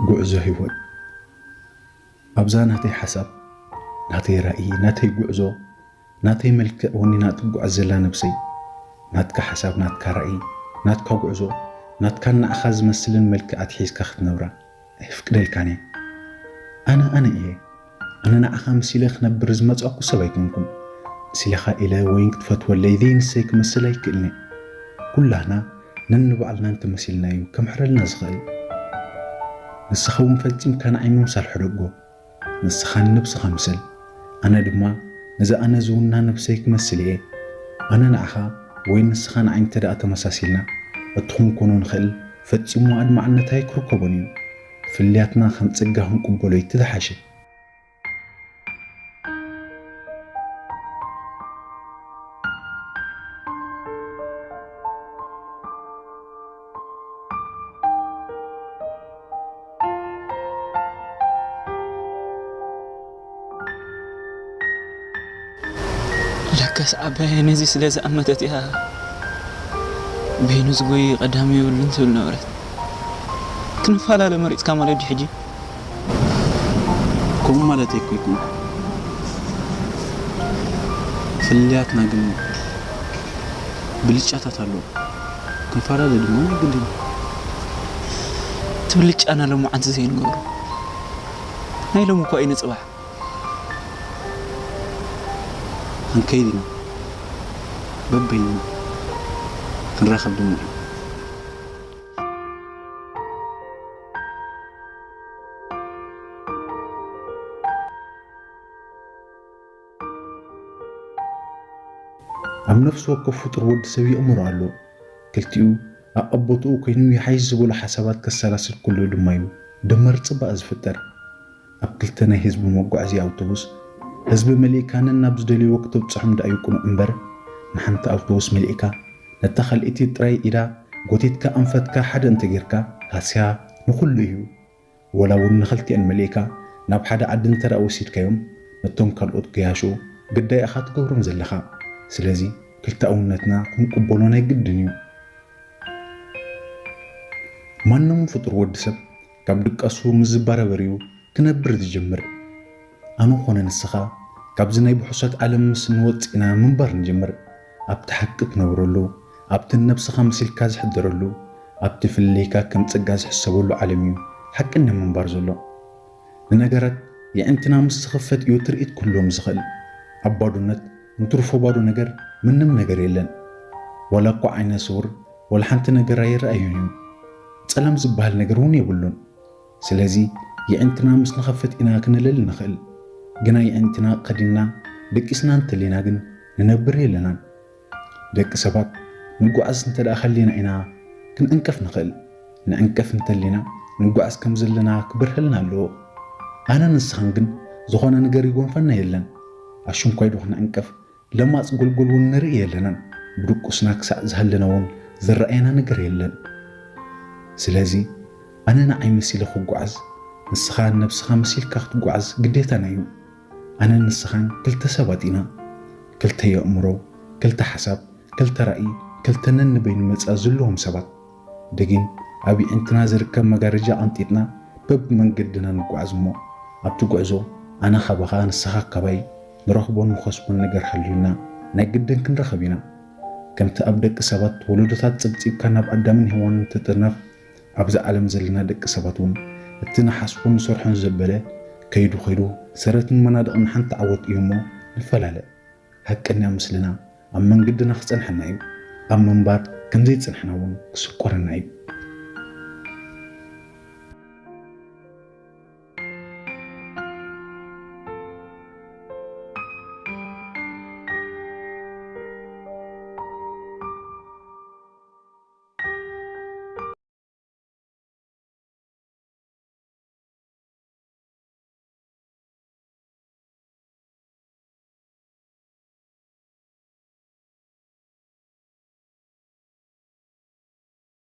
ጉዕዞ ህይወት። ኣብዛ ናተይ ሓሳብ፣ ናተይ ራእይ፣ ናተይ ጉዕዞ፣ ናተይ መልክዕ ወኒና ትጓዓዝ ዘላ ነብሰይ፣ ናትካ ሓሳብ፣ ናትካ ራእይ፣ ናትካ ጉዕዞ፣ ናትካን ንዓኻ ዝመስልን መልክዕ ኣትሒዝካ ክትነብራ ኣይፍቅደልካን እየ። ኣነ ኣነ እየ። ኣነ ንዓኻ መሲለ ክነብር ዝመጻእኩ ሰብ ኣይኮንኩን። መሲለኻ ኢለ ወይን ክትፈትወለይ ዘይንሰይ ክመስል ኣይክእልን እየ። ኩላህና ነንባዕልና እንተመሲልና እዩ ከምሕረልና ዝኽእል። ንስኻ እውን ፈጺምካ ንዓይ ምምሳል ሕደጎ። ንስኻ ንነብስኻ ምሰል፣ ኣነ ድማ ነዛ ኣነ ዝውና ነብሰይ ክመስል እየ። ኣነ ንዓኻ ወይ ንስኻ ንዓይ እንተ ደኣ ተመሳሲልና፣ እቲ ክንኮኖ ንኽእል ፈጺሙ ኣድማዕነት ኣይክርከቦን እዩ። ፍልልያትና ከም ጸጋ ክንቅበሎ እዩ እቲ ዝሓሸ። ለካስ ዓባየ ነዚ ስለ ዝኣመተት እያ በይኑ ዝጎይ ቀዳሚ የብሉን ትብል ነበረት። ክንፈላለ መሪጽካ ማለት ድዩ ሕጂ? ከምኡ ማለት ኣይኮንኩን። ፍልልያትና ግን ብልጫታት ኣለዎ። ክንፈላለ ድማ ናይ ግድን እዩ። እቲ ብልጫና ሎማዓንቲ ዘይንገብሮ፣ ናይ ሎሚ እኳ እዩ ንጽባሕ። ክንከይድ ኢና። በበይንና ክንራኸብ ድማ ኢና። ኣብ ነፍሲ ወከፍ ፍጡር ወዲ ሰብ የእምሮ ኣሎ። ክልቲኡ ኣብ ቦትኡ ኮይኑ ይሓይሽ ዝበሎ ሓሳባት ከሰላስል ከሎ ድማ እዩ ደመር ጽባቐ ዝፍጠር። ኣብ ክልተ ናይ ህዝቢ መጓዓዝያ ኣውቶቡስ፣ ህዝቢ መሊእካ ነናብ ዝደልይዎ ክተብጽሖም ደኣ እዩ ቅኑዕ እምበር፣ ንሓንቲ ኣውቶቡስ መሊእካ ነታ ካልኣይቲ ጥራይ ኢዳ ጎቲትካ ኣንፈትካ ሓደ እንተጌርካ፣ ሃስያ ንኹሉ እዩ። ወላ እውን ንኽልቲኣን መሊእካ ናብ ሓደ ዓዲ እንተ ደኣ ወሲድካዮም፣ ነቶም ካልኦት ገያሾ ግዳይ ኢኻ ትገብሮም ዘለኻ። ስለዚ ክልተኣውነትና ክንቅበሎ ናይ ግድን እዩ። ማንም ፍጡር ወዲ ሰብ ካብ ድቃሱ ምስ ዝባረበር እዩ ክነብር ዝጀምር። ኣነ ኾነ ንስኻ ካብዚ ናይ ብሑሰት ዓለም ምስ ንወጽእ ኢና ምንባር ንጀምር። ኣብቲ ሓቂ ትነብረሉ፣ ኣብቲ ነብስኻ መሲልካ ዝሕደረሉ፣ ኣብቲ ፍልልይካ ከም ጸጋ ዝሕሰበሉ ዓለም እዩ ሓቀኛ ምንባር ዘሎ። ንነገራት የዕንትና ምስ ዝኸፈት እዩ ትርኢት ክህልዎም ዝኽእል። ኣብ ባዶነት እንትርፎ ባዶ ነገር ምንም ነገር የለን። ዋላ እኳ ዓይነ ስውር ዋላ ሓንቲ ነገር ኣይረኣዮን እዩ። ጸለም ዝበሃል ነገር እውን የብሉን። ስለዚ የዕንትና ምስ ንኸፍት ኢና ክንለሊ ንኽእል። ግና የዕንትና ከዲንና ደቂስና እንተሊና ግን ንነብር የለናን። ደቂ ሰባት ንጓዓዝ እንተ ደኣ ከሊና ኢና ክንዕንቀፍ ንኽእል። ንዕንቀፍ እንተሊና ንጓዓዝ ከም ዘለና ክበርሀልና ኣለዎ። ኣነ ንስኻን ግን ዝኾነ ነገር ይጎንፈና የለን። ኣሽንኳይ ዶ ክንዕንቀፍ ለማጽ ጎልጎል እውን ንርኢ የለናን። ብድቁስና ክሳዕ ዝሃለና እውን ዝረኣየና ነገር የለን። ስለዚ ኣነ ንዓይ መሲለ ክጓዓዝ፣ ንስኻ ነብስኻ መሲልካ ክትጓዓዝ ግዴታና እዩ። ኣነን ንስኻን ክልተ ሰባት ኢና። ክልተ የእምሮ፣ ክልተ ሓሳብ፣ ክልተ ራእይ፣ ክልተ ነንበይኑ መጻ ዘለዎም ሰባት። ደጊም ኣብ የዕንትና ዝርከብ መጋረጃ ቀንጢጥና በብመንገድና ንጓዓዝ እሞ፣ ኣብቲ ጉዕዞ ኣነ ካባኻ ንስኻ ካባይ ንረኽቦን ንኸስቦን ነገር ሃልዩና ናይ ግድን ክንራኸብ ኢና። ከምቲ ኣብ ደቂ ሰባት ወለዶታት ጸብጺብካ ናብ ኣዳምን ሄዋንን ትጥርነፍ፣ ኣብዚ ዓለም ዘለና ደቂ ሰባት እውን እቲ ንሓስቦን ንሰርሖን ዘበለ ከይዱ ከይዱ ሰረትን መናድቕን ሓንቲ ዓወት እዩ እሞ ንፈላለ። ሃቀኛ ምስልና ኣብ መንገድና ክጸንሐና እዩ። ኣብ ምንባር ከም ዘይጸንሕና እውን ክስቆረና እዩ።